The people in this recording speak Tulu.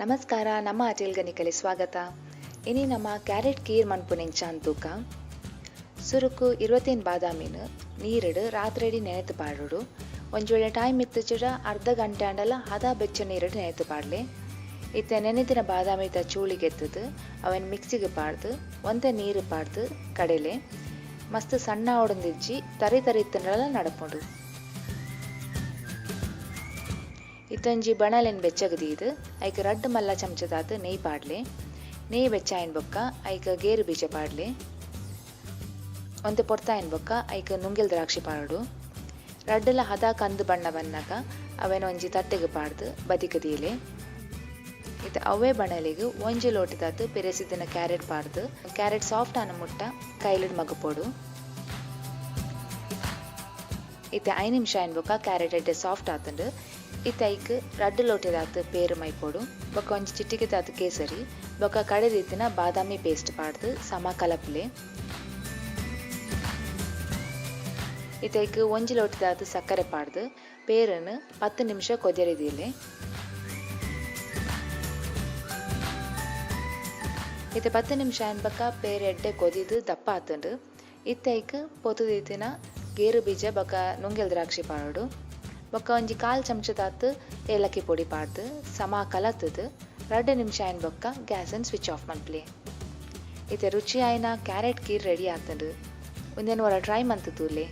ನಮಸ್ಕಾರ, ನಮ್ಮ ಅಟೆಲ್ಗ ನಿಕಲೆ ಸ್ವಾಗತ. ಇನಿ ನಮ್ಮ ಕ್ಯಾರೆಟ್ ಕೀರ್ ಮನ್ಪುನೆಂಚ ತೂಕ. ಸುರುಕು 25 ಬಾದಾಮಿನ್ ನೀರುಡು ರಾತ್ರೆಡಿ ನೆನೆತು ಪಾಡೊಡು. ಒಂಜಿ ವೇಳೆ ಟೈಮ್ ಇತ್ತುಜಿಡ ಅರ್ಧ ಗಂಟೆ ಆಂಡಲ ಹದ ಬೆಚ್ಚ ನೀರುಡು ನೆನೆತು ಪಾಡ್ಲೆ. ಇತ್ತೆ ನೆನೆತಿನ ಬಾದಾಮಿದ ಚೂಳಿಗೆತ್ತದು ಅವೆನ್ ಮಿಕ್ಸಿಗೆ ಪಾಡ್ದು ಒಂತೆ ನೀರು ಪಾಡ್ದು ಕಡೆಲೆ. ಮಸ್ತ್ ಸಣ್ಣ ಆವೊಡೊಂದಿಜ್ಜಿ, ತರಿ ತರಿ ಇತ್ತುಂಡಲ ನಡಪುಂಡು. ಇತ್ತೊಂಜಿ ಬಣಲೆನ್ ಬೆಚ್ಚಗ್ ದೀದ್ ಐಕ್ ರಡ್ಡ್ ಮಲ್ಲ ಚಮಚದಾತ್ ನೆಯ್ ಪಾಡ್ಲೆ. ನೆಯ್ ಬೆಚ್ಚಾಯಿನ ಬೊಕ್ಕ ಐಕ್ ಗೇರು ಬೀಜ ಪಾಡ್ಲೆ. ಒಂತೆ ಪೊರ್ತಾಯಿನ ಬೊಕ್ಕ ಐಕ್ ನುಂಗೆಲ್ ದ್ರಾಕ್ಷಿ ಪಾಡೊಡು. ರಡ್ಡ್ಲ ಹದ ಕಂದು ಬಣ್ಣ ಬನ್ನಗ ಅವೆನ್ ಒಂಜಿ ತಟ್ಟೆಗ್ ಪಾಡ್ದ್ ಬದಿಕ್ ದೀಲೆ. ಇತ್ತೆ ಅವ್ವೇ ಬಣಲೆಗ್ ಒಂಜಿ ಲೋಟದಾತ್ ಪೆರೆಸಿದಿನ ಕ್ಯಾರೆಟ್ ಪಾಡ್ದ್ ಕ್ಯಾರೆಟ್ ಸಾಫ್ಟ್ ಆನ ಮುಟ್ಟ ಕೈಲುಡ್ ಮಗುಪೊಡು. ಇತ್ತೆ 5 ನಿಮಿಷ ಆಯಿನ ಬೊಕ್ಕ ಕ್ಯಾರೆಟ್ ಎಡ್ಡೆ ಸಾಫ್ಟ್ ಆತುಂಡು. ಇತ್ತೆ ಐಕ್ ರಡ್ಡ್ ಲೋಟೆದಾತ್ ಪೇರ್ ಮೈಪೊಡು. ಬೊಕ್ಕ ಒಂಜಿ ಚಿಟಿಕೆದಾತ್ ಕೇಸರಿ ಬೊಕ್ಕ ಕಡೆದಿತ್ತಿನ ಬಾದಾಮಿ ಪೇಸ್ಟ್ ಪಾಡ್ದ್ ಸಮ ಕಲಪುಲೆ. ಇತ್ತೆ ಐಕ್ ಒಂಜಿ ಲೋಟೆದಾತ್ ಸಕ್ಕರೆ ಪಾಡ್ದ್ ಪೇರುನ್ 10 ನಿಮಿಷ ಕೊದ್ಯರೆ ದೀಲೆ. ಇತ್ತೆ 10 ನಿಮಿಷ ಆಯಿನ ಬೊಕ್ಕ ಪೇರ್ ಎಡ್ಡೆ ಕೊದಿದ್ ದಪ್ಪ ಆತುಂಡು. ಇತ್ತೆ ಐಕ್ ಪೊತುದಿತ್ತಿನ ಗೇರು ಬೀಜ ಬೊಕ್ಕ ನುಂಗೆಲ್ ದ್ರಾಕ್ಷಿ ಪಾಡೊಡು. ಬೊಕ್ಕ ಒಂಜಿ ಕಾಲ್ ಚಮಚದಾತ್ ಏಲಕ್ಕಿ ಪೊಡಿ ಪಾಡ್ದ್ ಸಮ ಕಲತುದು 2 ನಿಮಿಷ ಆಯಿನ ಬೊಕ್ಕ ಗ್ಯಾಸ್ ನ್ ಸ್ವಿಚ್ ಆಫ್ ಮನ್ಪುಲೆ. ಇತ್ತೆ ರುಚಿ ಆಯಿನ ಕ್ಯಾರೆಟ್ ಕೀರ್ ರೆಡಿ ಆತುಂಡು. ಉಂದೆನ್ ಒರ ಟ್ರೈ ಮಂತ್ ತೂಲೆ.